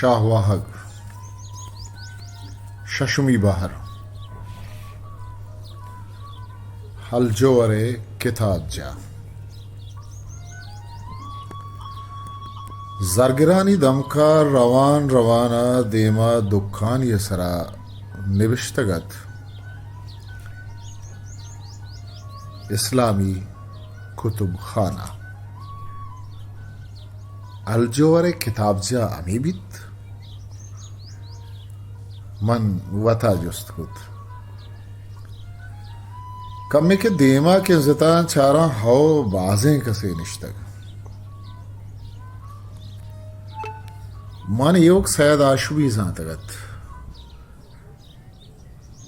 شاہ واہگ، ششمی بہر، الجوہر ءِ کتابجاہ۔ زرگرانی دمک ءَ روان روان ءَ دیم ءَ دکانی ءِ سرا نبشتگ ات، اسلامی کتب خانہ۔ الجوہر ءِ کتابجاہ ہمے بیت؟ من وتا جست کت۔ کمے کہ دیما کنزتاں چاراں، ہئو، بازیں کسے نشتگ۔ من ایوک سید ہاشمی زانتگ ات۔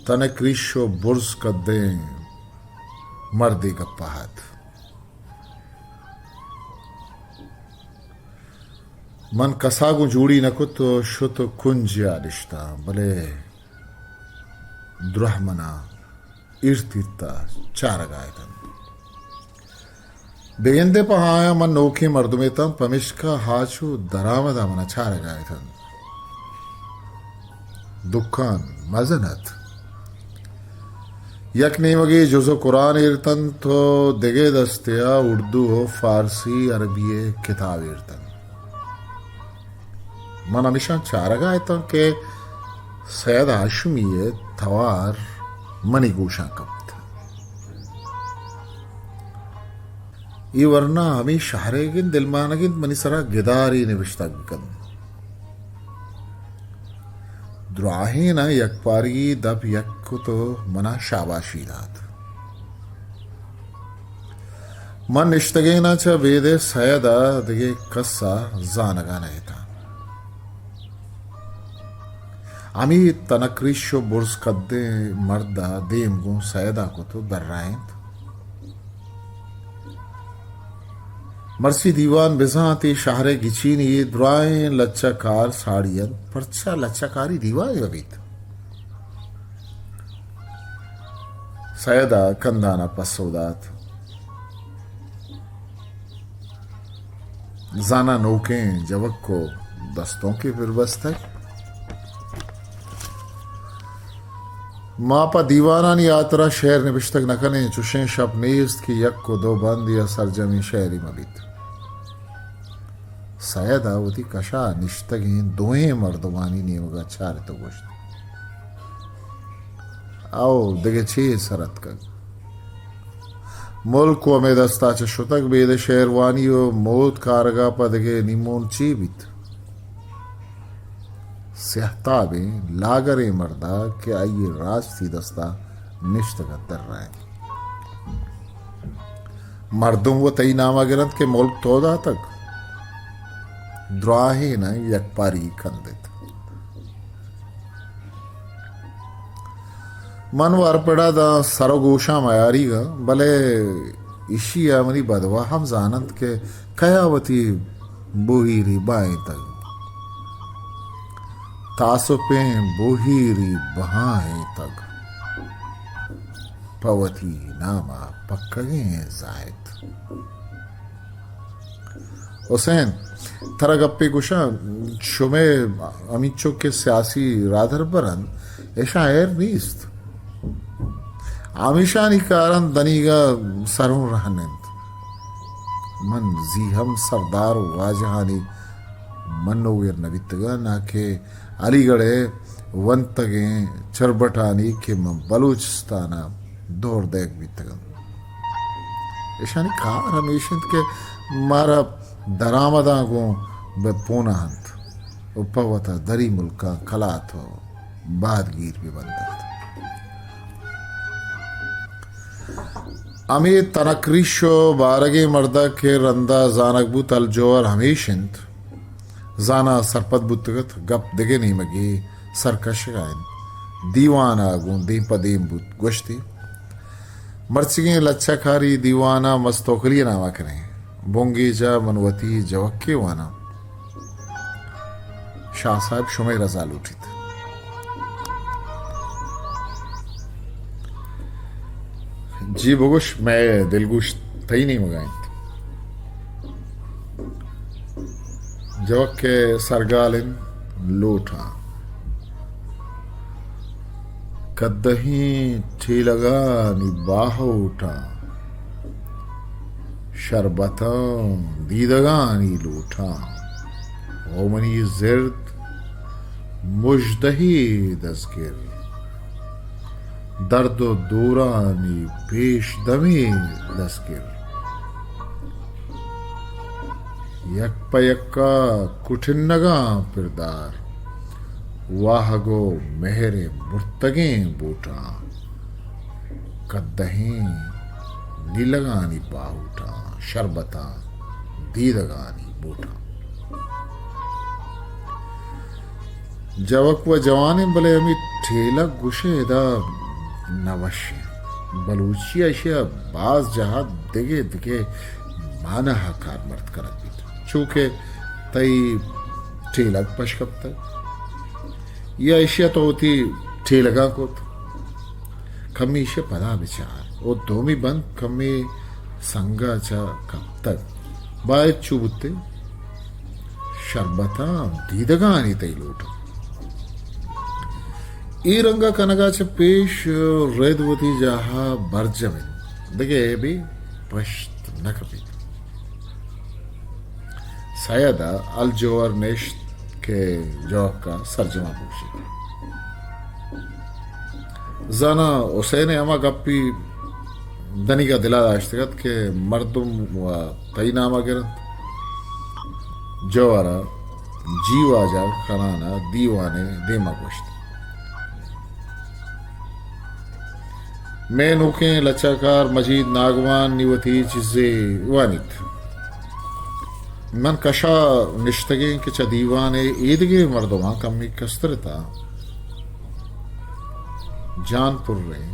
تنک ریش و برز کدیں مردے گپا ات۔ من کسا گوں جوڑی نہ کت و شت و کنجیا نشتاں، بلے دراہ منا ایرت ایرت ءَ چارگا اتنت۔ بگندے پہ آیاں من نوکیں مردمے اتاں، پمیشکا آ چو درآمدا منا چارگا اتنت۔ دکان مزن ات۔ یک نیمگے جز و قرآن ایرتنت و دگہ دستیا اردو و فارسی عربی ءِ کتاب ایرتنت۔ من ہمیشاں چارگا اتاں کہ سید ہاشمی ءِ توار منی گوشاں کپت۔ اے ورنا ہمے شہریگ انت، دلمانگ انت منی سرا گدارے نبشتگ بکنت۔ دراہیناں یکپاری دپ یک کت و منا شاباشی دات۔ من نشتگیناں چہ بید ءَ سید ءَ دگہ کس ءَ زانگا نہ اتاں۔ ہمے تنک ریش و برز کدیں مرد ءَ دیم گوں سید ءَ کت و درائینت۔ مرچی دیوان بزاں تئی شہر ءِ گچینی، اے درائیں لچہ کار ساڑی انت، پرچا لچہ کاری دیوانے مہ بیت؟ سید ءَ کندان ءَ پسو دات، زاناں نوکیں جوک و دستونکے پر بستگ۔ ما پہ دیوانانی ہاترا شعر نبشتگ نہ کنیں، چشیں شپ نیست کہ یک و دو بند یا سرجمیں شعرے مہ بیت۔ سید ءَ وتی کشا نشتگیں دوئیں مردمانی نیمگا چارت و گوشت، او دگہ چے سر اتکگ؟ ملک و ہمے دستا چہ شتگ، بید ءِ شعروانی و موت کارگا پہ دگہ نیمون چے بیت؟ سیاہ تابیں لاگریں مردا کہ آئی راستی دستا نشتگ ات درائینت۔ مردم و تئی ناما گرنت کہ ملک تو داتگ؟ دراہیناں یکپاری کندت۔ من وارپڑا داں سر و گوشاں میاریگاں، بلے ایشی ءَ منی بدواہ ہم زاننت کہ کیا وتی بوہیری بہائینتگ۔ تاسپیں بوہیری بہائینتگ، پہ وتی نام ءَ پکگیں زاہد۔ حسین، ترا گپے گوشاں، شمے ہمینچو کہ سیاسی رادربر انت، ایشاں ایر نیست۔ ہمیشانی کاراں دنیگا سروں رہن انت۔ من زی ہم سردار و واجہانی منوگر نہ بیتگاں، نہ کہ علی گڑھ ءِ ونتگیں چربٹانی کہ من بلوچستان ءَ دور دئیگ بیتگ انت۔ ایشانی کار ہمیش انت کہ مارا درآمداں گوں بہ پونہ انت و پہ وتا دری ملکاں کلات و بادگیر بہ بنت انت۔ ہمے تنک ریش و بارگیں مردک کہ رندا زانگ بوت، الجوہر ہمیش انت۔ زاناں سرپد بوتگ ات، گپ دگہ نیمگے سر کشگا انت۔ دیوان ءَ گوں دیم پہ دیم بوت، گوشتی، مرچیگیں لچہ کاری دیوان ءَ مست توکلی ءِ نام ءَ کنیں۔ بنگیج ءَ من وتی جوکے واناں۔ شاہ صاحب شمئے رضا لوٹیت۔ جی بگوش، مئے دلگوش تئی نیمگا انت۔ جوک ءِ سرگال انت، لوٹاں۔ کدہیں ٹیلگانی باہوٹاں، شربتاں دیدگانی لوٹاں۔ او منی زرد مژدہے دزگر، درد و دورانی پیش دمے دزگر۔ یک پہ یکا کٹنگاں پردار، واہگ و مہر مرتگیں بوٹاں، کدہیں نیلگانی باہوٹاں، شربتاں دیدگانی بوٹاں۔ جوک و جوانیں، بلے ہمے ٹیلگ گوشے ادا نہ وشیں۔ بلوچی ء ایشی ء باز جاہ ء دگہ دگہ معنی ء کارمرد کنگ بیت۔ چو کہ تئی ٹیلگ پش کپتگ یا ایشی ء تو وتی ٹیلگاں کت، کمے ایشی ء پدا بچار۔ او دومی بند کمے سنگ ء چہ کپتگ۔ باید چو بوتیں؟ شربتاں دیدگانی تئی لوٹ۔ اے رنگ ء کنگ ء چہ پیش رد وتی جاہ ء برجم انت، دگہ عیبے پشت نہ کپیت۔ سید ء الجوہر نشت کہ جوک ء سرجم ء بگوشیت۔ زاناں حسین ء ہما گپی دنیگا دلا داشتگ ات کہ مردم و تئی ناما گرنت۔ جوہر ء جی واجہ کنان ء دیوان ء دیما گوشت، مئے نوکیں لچہ کار مجید ناگمان نی وتی چیزے وانیت۔ من کشا نشتگیں کہ چہ دیوان ء ایدگہ مردماں کمی کستر اتاں۔ جان پریں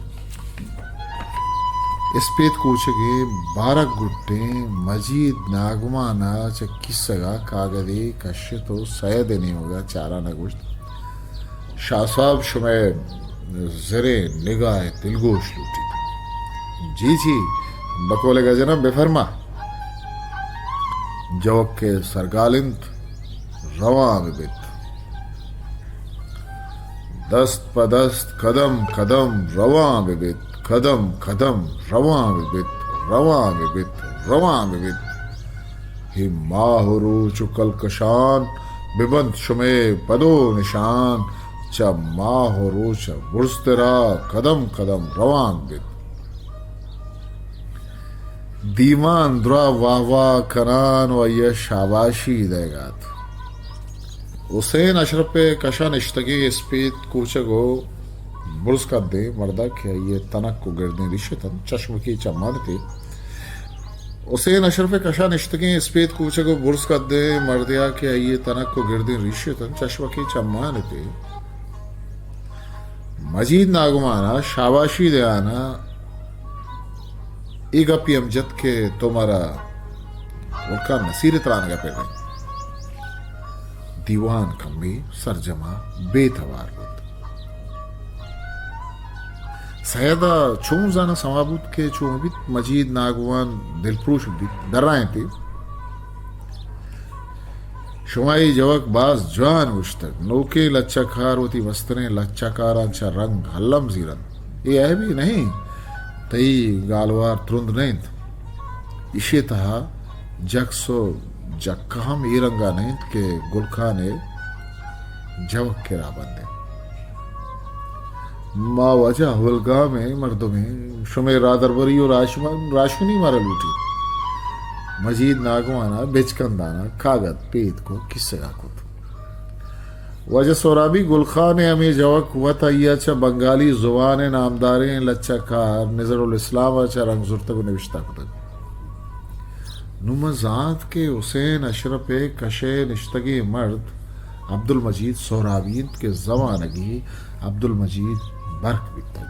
اسپیت کوچگیں بارگ گٹیں مجید ناگمان ء چہ کیسگ ء کاگدے کشت و سید ء نیمگ ء چاران ء گوشت، شاہ صاحب، شمئے زریں نگاہ ء دلگوش لوٹیت۔ جی جی، بقول گجنم بفرما۔ جوک ء سرگال انت، رواں بہ بیت۔ دست پہ دست، قدم قدم رواں بہ بیت، قدم قدم رواں بہ بیت، رواں بہ بیت، رواں بہ بیت۔ ہے ماہ و روچ و کلکشان، بہ بنت شمئے پد و نشان، چہ ماہ و روچ ء برزترا قدم قدم روان بیت۔ دیوان درا واہ واہ کنان و آئی ء شاباشی دئیگ ء ات۔ حسین اشرف ء کشا نشتگیں اسپیت کوچگ و برز کدیں مردک کہ آئی ء تنک و گردیں ریش اتنت، چشمکی چمانتے۔ حسین اشرف ء کشا نشتگیں اسپیت کوچگ و برز کدیں مردیا کہ آئی ء تنک و گردیں ریش اتنت، چشمکی چمان اتے۔ مجید ناگمان ء شاباشی دیان ء اے گپی ہم جت کہ تو مارا گلخان نصیر ء ترانگ ء پہ بئے۔ دیوان کمے سرجم ء بے توار بوت۔ سید ء چون زاناں سما بوت کہ چون بیت، مجید ناگوان دلپروش بیت، درائینتی۔ شما اے جوک باز جوان گوشتگ۔ نوکیں لچہ کار وتی مستریں لچہ کاراں چہ رنگ الم زیرنت۔ اے عیبے نہ انت، تئی گالوار ترند نہ انت۔ ایشی ء تہا جکس و جکہ ہم اے رنگا نہ انت کہ گل خان ء جوک کرا بند انت۔ ما واجہ اولگامیں مردمیں، شمئے رادربری و راہشون-، راہشونی مارا لوٹیت۔ مجید ناگوانا بچکندانا کاگد پید کو کسگا کت۔ واجہ سہرابی، گل خان ء ہمے جوک وت آئی ء چہ بنگالی زبان ء نامداریں لچہ کار نظر الاسلام ء چہ رنگ زرتگ و نبشتہ کتگ۔ نوں من زانت کہ حسین اشرف ء کش ء نشتگیں مرد عبدالمجید سہرابی انت کہ زمانگی عبدالمجید برک بیتگ۔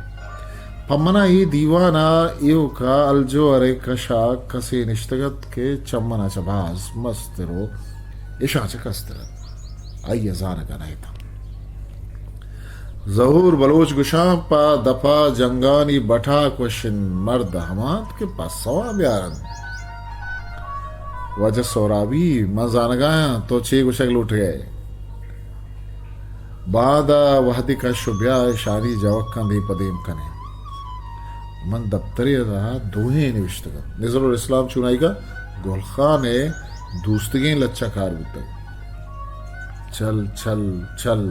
پہ منا اے دیوان ء ایوک ء الجوہر ء کش ء کسے نشتگ ات کہ چہ منا چہ باز مستر و اشاں چہ کستر ات۔ آئی ء زانگ ء نہ اتاں۔ ظہور بلوچ گشاں، پہ دپا جنگانی بٹاک وشن مرد ہمانت کہ پسواں بیارنت۔ واجہ سہرابی، من زانگایاں تو چے گوشگ لوٹگئے؟ باندا وہدے کش و بیا اشانی جوکاں دیم پہ دیم کنیں۔ من دپترے ء تہا دوہیں نوشتگ انت۔ نذرالاسلام چونائیگا گل خان ء دوستگیں لچہ کار بوتگ۔ چل، چل، چل۔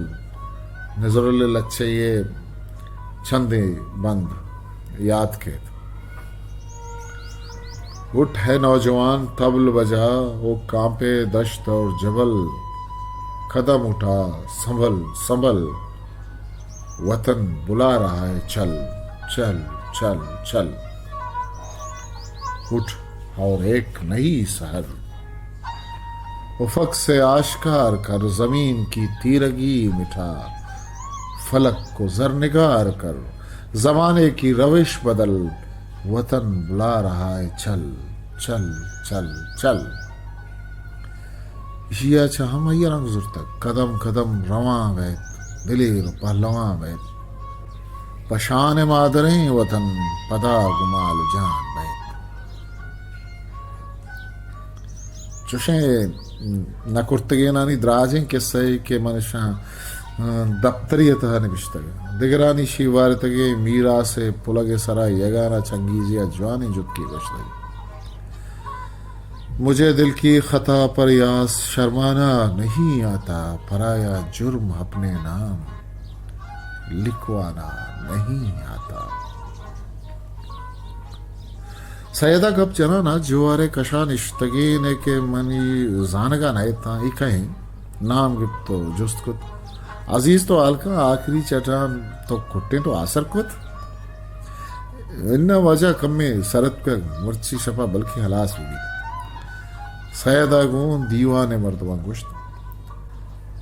نذرال ء لچہ ء چندیں بند یات کیت۔ اٹھ ہے نوجوان، طبل بجا، وہ کانپے دشت اور جبل، قدم اٹھا، سنبھل، سنبھل، وطن بلا رہا ہے، چل، چل، چل، چل۔ اٹھ اور ایک نئی سحر افق سے آشکار کر، زمین کی تیرگی مٹا، فلک کو زرنگار کر، زمانے کی روش بدل، وطن بلا رہا ہے، چل، چل، چل، چل۔ ایشی ء چہ ہم آئی ء رنگ زرتگ۔ قدم قدم رواں بیت، دلیر پہلواں بیت۔ پہ شان مادریں وطن پدا گمال جان بیت۔ چوشیں نہ کرتگینانی دراجیں کسہ ء کہ من اشاں دپتری ء تہا نبشتگ۔ دگرانی شیوارتگیں میراث ء پلگ ء سرا یگانہ چنگیزی ء جوانیں جتکے گوشتگ۔ مجھے دل کی خطا پر یاس شرمانا نہیں آتا، پرایا جرم اپنے نام لکھوانا نہیں آتا۔ سید ء گپ جنان ء جوار ء کشا نشتگین ء کہ منی زانگ ء نہ اتاں، اے کئے انت؟ نام گپت و جست کت، عزیز تو ہلکاں آخری چٹان تو کٹیں تو آسر کت؟ اناں واجہ کمے سرتکگ، مرچی شپا بلکیں ہلاس بہ بیت۔ سید ء گوں دیوان ء مردماں گوشت،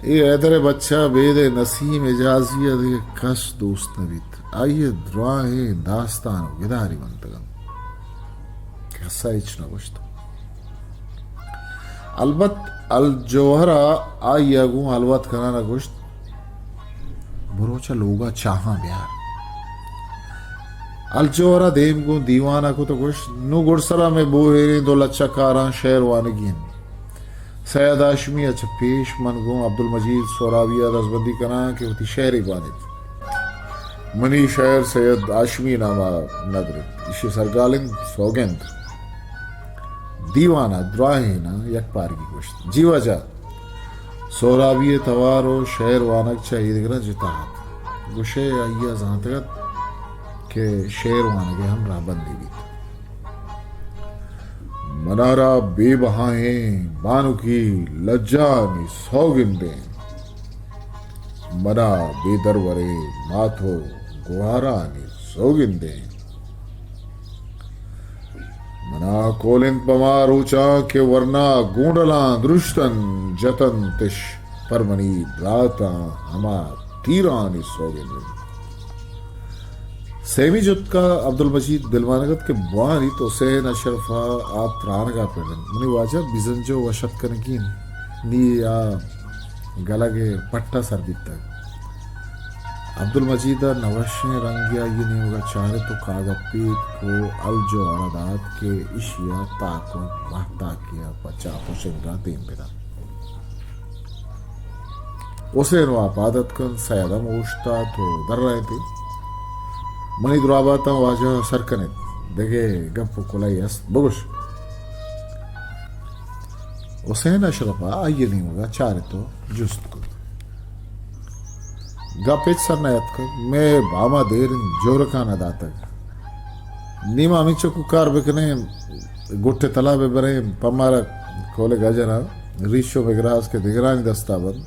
اے حیدر ء بچہ بید ء نسیم حجازی ء دگہ کس دوست نہ بیت۔ آئی ء دراہیں داستان و گداری ونتگ انت۔ کس ء ہچ نہ گوشت۔ البت الجوہر ء آئی ء گوں ہلوت کنان ء گوشت، برو چہ لوگ ء چاہاں بیار۔ الجوہر ء دیم گوں دیوان ء کت ء گوشت، نوں گڈسر ء مئے بوہیریں دو لچہ کاراں شعر وانگی انت۔ سید ہاشمی ء چہ پیش من گوں عبدالمجید سہرابی ء دزبندی کناں کہ وتی شعرے بوانیت۔ منی شعر سید ہاشمی نام ء ندر انت، ایشی سرگالند سوگند۔ دیوان ء دراہیں ء یک پارگی گوشت، جی واجہ! سہرابی ء توار و شعر وانگ چہ ایدگراں جتا ات۔ گوشئے آئی ء زانتگ ات کہ شعر وانگ ء ہم راہبندے بیت۔ منارا بے بہائیں بانکی لجانی سوگندیں، منا بے دروریں مات و گوہارانی سوگندیں۔ منا کول انت پہ ما روچاں کہ ورنا گونڈلاں درشتن جتنتش پر منی براتاں ہما تیرانی سوگند انت۔ سیمی جتکا عبدالمجید دلوانگ ات کہ بوانیت حسین اشرف ء آ ترانگا پڑ انت۔ منی واجہ بزنجو وش اتکنگی انت۔ نی آ گلگ ء پٹ ء سر بیتگ۔ عبدالمجید ء نوشیں رنگے آئی ء نیمگ ء چارت و کاگپیت کو الجوہر ء دات کہ ایشی ء تاک و مہتاکی ء پہ چاپ و شنگ ء دیم بدنت۔ حسین واب پاد اتک انت، سید ہم اوشتات و درائینت۔ منی دراباتاں واجہ سر کن ات، دگہ گپ و کلہے است بگوش۔ حسین اشرف ء آئی ء نیمگ ء چارت و جست کت۔ گپ ہچ سر نہ اتکگ، مئے بام ء دیر انت، جورکاں نہ داتگ۔ نی ما ہمینچک کار بکنیں، گٹ ء تلا بہ بریں، پہ مارا کول ء گجراں ریش و مگراس کہ دگرانی دستا بنت،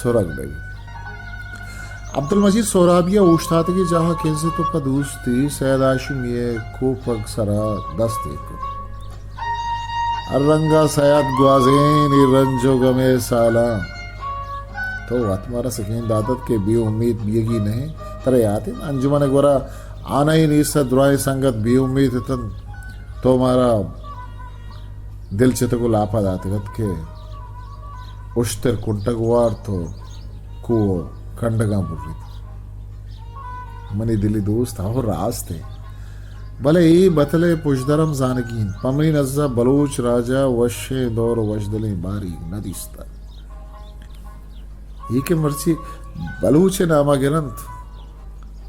سرگ بہ بیت۔ عبدالمجید سہرابی ء اوشتاتگیں جاہ ء کنزت و پہ دوستی سید ہاشمی ء کوپگ سرا دست ایر کت۔ ہر رنگا سید گوازین اے رنج و گمے سالاں۔ تو وت مارا سکین داتت کہ بے امید بیگی نہ انت۔ ترا یات انت انجمن ء گورا آنائی نیست ات، درائیں سنگت بے امید اتنت۔ تو مارا دل چتگ و لاپا داتگ ات کہ اشتر کنٹگ وارت و کوہ و کنڈگاں بریت۔ منی دلی دوست، ہو راست انت، بلے اے بتل ء پژدر ہم زانگی انت۔ پہ منی نزا بلوچ راج ء وشیں دور و وشدلیں باریگ نہ دیستگ۔ اے کہ مرچی بلوچ ءِ نام ءَ گرنت،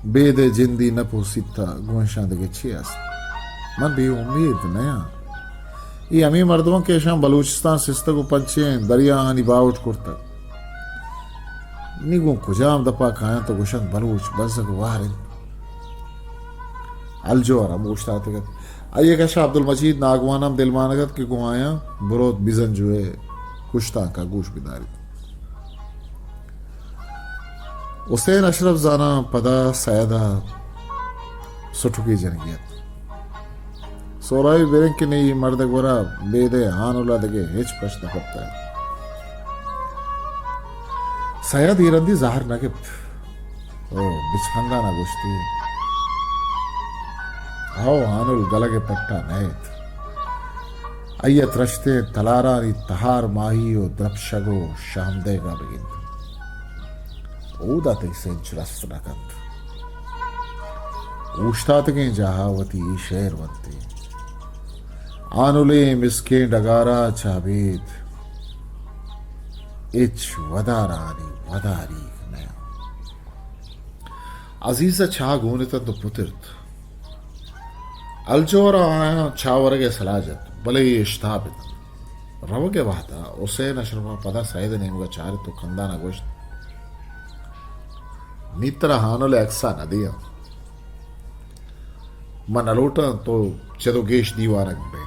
بید ءِ جندی نہ پرسیت ءَ گوں اشاں دگہ چے است؟ من بے امید نیاں۔ اے ہمے مردم انت کہ اشاں بلوچستان سستگ ءُ پنچیں دریاہانی باہوٹ کرتگ۔ نی گوں کجام دپ ءَ کاینت ءُ گوشنت بلوچ بزگ ءُ وار انت؟ الجوہر ہم اوشتاتگ ات۔ آئی ءِ کش ءَ عبدالمجید ناگوان ہم دلمانگ ات کہ گوں آیاں بروت بزنجو ءِ کشتانک ءَ گوش بداریت۔ حسین اشرف زاناں پدا سید ءَ سٹکے جنگی ات۔ سہرابی برنکن ءِ اے مرد ءِ گورا بید ءِ ہانل ءَ دگہ ہچ پشت نہ کپتگ۔ سید اے رندی زہر نہ گپت ءُ بچکندان ءَ گوشتی، ہو ہانل گلگ ءِ پٹ ءَ نئیت۔ آئی ءَ ترشتیں تلارانی تہار ماہی ءُ درپشگ ءُ شہم دئیگ ءَ بگند۔ اودا تئی سنچ رست نہ کنت۔ اوشتاتگیں جاہ ءَ وتی اے شعر ونت ئے۔ آنلیں مسکیں ڈگار ءَ چہ ابید ہچ ودارانی وداریگ نیاں۔ عزیز ءَ چاہ گون اتنت ءُ پترت۔ الجوہر ءَ آیاں چاہ ورگ ءِ سلاہ جت، بلے اے اشتاپ اتنت۔ روگ ءِ وہد ءَ حسین اشرف ءَ پدا سید ءِ نیمگ ءَ چارت ءُ کندان ءَ گوشت، نی ترا ہانل ءِ اکس ءَ نہ دیاں۔ من نہ لوٹاں تو چد ءُ گیش دیوانگ بئے۔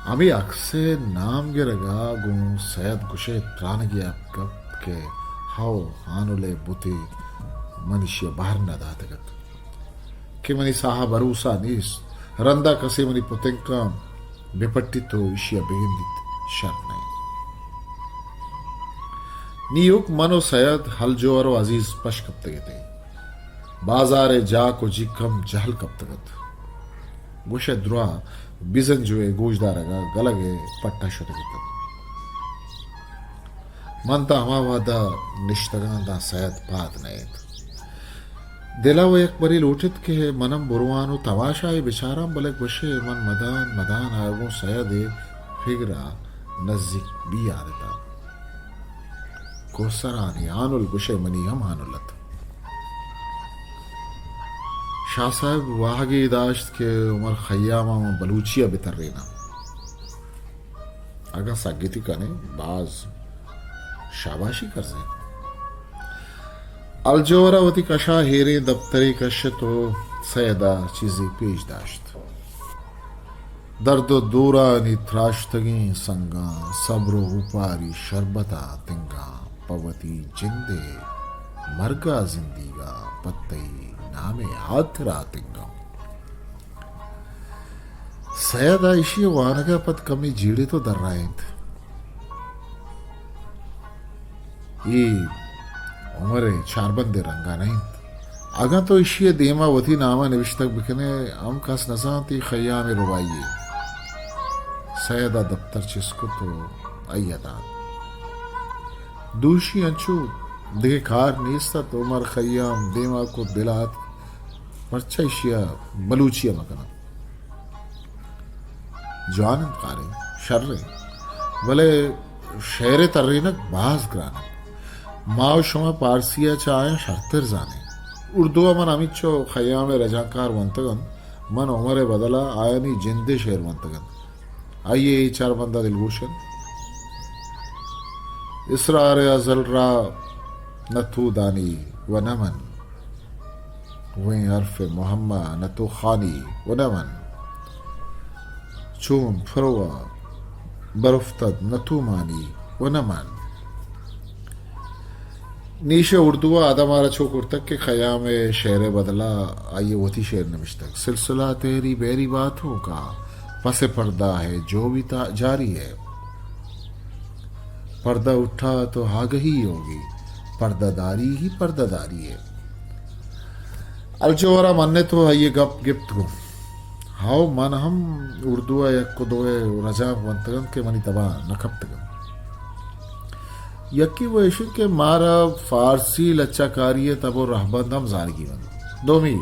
ہمے اکس ءِ نام گرگ ءَ گوں سید گوشئے ترانگے ءَ کپت کہ ہو ہانل ءِ بتے من ایشی ءَ بہر نہ داتگ ات کہ منی ساہ ءَ بھروسہ نیست، رندا کسے منی پتنکاں بہ پٹیت ءُ ایشی ءَ بگندیت شر نہ انت۔ نی ایوک من ءُ سید، الجوہر ءُ عزیز پش کپتگ اتیں۔ بازار ءِ جاک ءُ جیک ہم جہل کپتگ ات۔ گوش ئے دراہ بزنجو ءِ گوشدارگ ءَ گلگ ءِ پٹ ءَ شتگ اتنت۔ من تاں ہما وہد ءَ نشتگاں داں سید پاد نئیت۔ دل ءَ وَ یک برے لوٹت کہ من ہم برواں ءُ تماشا ءَ بچاراں، بلے گوش ئے من مدان مدان ءَ گوں سید ءِ پگر ءَ نزیک بیان اتاں۔ کوہسرانی ہانل گوش ئے منی ہم ہانل ات۔ شاہ صاحب واہگے داشت کہ عمر خیام ءَ من بلوچی ءَ بہ تریناں۔ اگاں سگتی کن ئے، باز شاباشی کرزے۔ الجوہر ءَ وتی کش ءَ ہیریں دپترے کشت ءُ سید ءَ چیزے پیش داشت۔ درد ءُ دورانی تراشتگیں سنگاں، صبر ءُ اوپاری شربتاں تنگاں، پہ وتی جند ءِ مرگ ءَ زندیگاں، پہ تئی نام ءِ ہاترا تنگاں۔ سید ءَ ایشی ءِ وانگ ءَ پد کمے جیڑت ءُ درائینت۔ اے عمر ءِ چاربند ءِ رنگ ءَ نہ انت۔ اگاں تو ایشی ءِ دیم ءَ وتی نام ءَ نبشتگ بکن ئے، ہم کس نہ زانت اے خیام ءِ رباعی یے۔ سید ءَ دپتر چست کت ءُ آئی ءَ دات۔ دوشی انچو دگہ کار نیست ات، عمر خیام دیم ءَ کت، دل ءَ اتک، پرچا ایشی ءَ بلوچی ءَ مہ کناں؟ جوان انت، کارے شر انت، بلے شعر ءِ ترینگ باز گران انت۔ ما ءُ شما پارسی ءَ چہ آیاں شرتر زان ایں۔ اردو ءَ من ہمینچو خیام ءِ رجانکار ونتگ انت، من عمر ءِ بدل ءَ آیانی جند ءِ شعر ونتگ انت۔ آئی ءِ اے چاربند ءَ دلگوش انت۔ اسرار ازل را نہ تو دانی ءُ نہ من، ویں حرف محمد نہ تو خوانی ءُ نہ من، چون پروا برفتد نہ تو مانی ءُ نہ من۔ نی ایش ءَ اردو ءَ ادب ءَ را چو کرتگ کہ خیام ءِ شعر ءِ بدل ءَ آئی ءَ وتی شعر نبشتگ، سلسلہ تیری بیری باتوں کا، پس پردہ ہے جو بھی تا-، جاری ہے۔ پردہ اٹھا تو آگہی ہوگی، پردہ داری ہی پردہ داری ہے۔ الجوہر ءَ منت ءُ آئی ءِ گپ گپت گوں۔ ہئو، من ہم اردو ءَ یک ءُ دوئے رجانک ونتگ انت کہ منی تب ءَ نہ کپتگ انت۔ یکے وَ ایش انت کہ مارا فارسی لچہ کاری ءِ تب ءُ رہبند ہم زانگی بنت۔ دومی،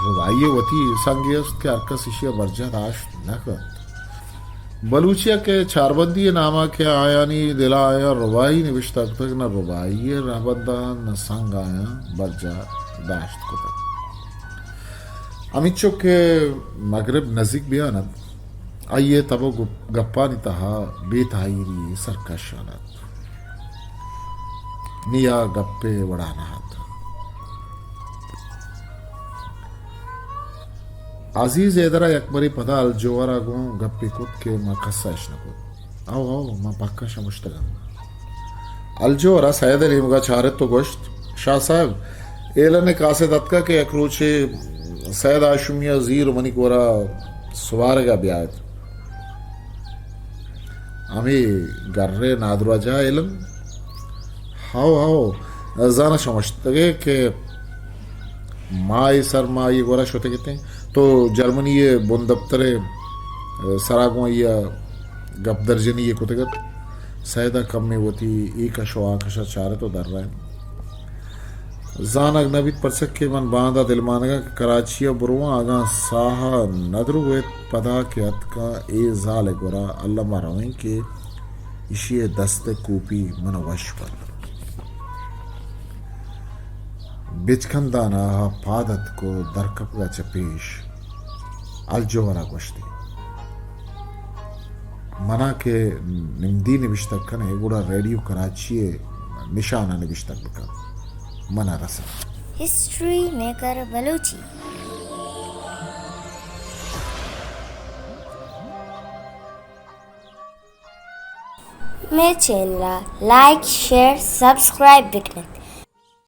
رباعی ءِ وتی سنگے است کہ ہرکس ایشی ءَ برجاہ داشت نہ کنت۔ بلوچی ءَ کہ چاربندی ءِ نام ءَ کہ آیانی دل ءَ آیاں رباعی نبشتہ کتگ، نہ رباعی ءِ رھبنداں نہ سنگ آیاں برجاہ داشت کتگ۔ ھمینچو کہ مگرب نزیک بیان ات، آئی ءِ تب ءُ گپ-، گپانی تہا بے تاھیری سرکشان ات۔ نی آ گپ ءِ وڑا نہ ات۔ عزیز حیدر ءَ یکبرے پدا الجوھر ءَ گوں گپے کت کہ ما کس ءَ اش نہ کت۔ او، او، ما پکا شمشتگ آں۔ الجوھر ءَ سید ءِ نیمگ ءَ چارت ءُ گوشت، شاہ صاحب، ایلن ءِ قاصد اتکگ کہ یک روچے سید ھاشمی ءَ زیر ءُ منی گورا سوارگ ءَ بیایت۔ ھمے گر ءِ نادراھجاہ ایلن؟ ھو، ھو، زاناں شمشتگ ئے کہ ماہ ءِ سر ما آئی ءِ گورا شتگ اتیں۔ تو جرمنی ءِ بندپتر ءِ سرا گوں آئی ءَ گپ درجنی یے کتگ ات۔ سید ءَ کمے وتی اے کش ءُ آ کش ءَ چارت ءُ درائینت۔ زانگ نہ بیت، پرچا کہ من باندا دلمانگ آں کہ کراچی ءَ برواں، اگاں ساہ ءَ نہ درویت، پدا کہ اتکاں اے زال ءِ گورا الم ءَ رویں کہ ایشی ءِ دست ءِ کوپی من ءَ وش بنت۔ بچکندان ءَ پاد اتک ءُ درکپگ ءَ چہ پیش الجوھر ءَ گوشتی، منا کہ نمدی نبشتگ کن ئے، گڑا ریڈیو کراچی ءِ نشان ءَ نبشتگ بکن، من ءَ رسن۔ ھسٹری میکر بلوچی۔ مئے چینل ءَ لائک، شیئر، سبسکرائب بکن ات۔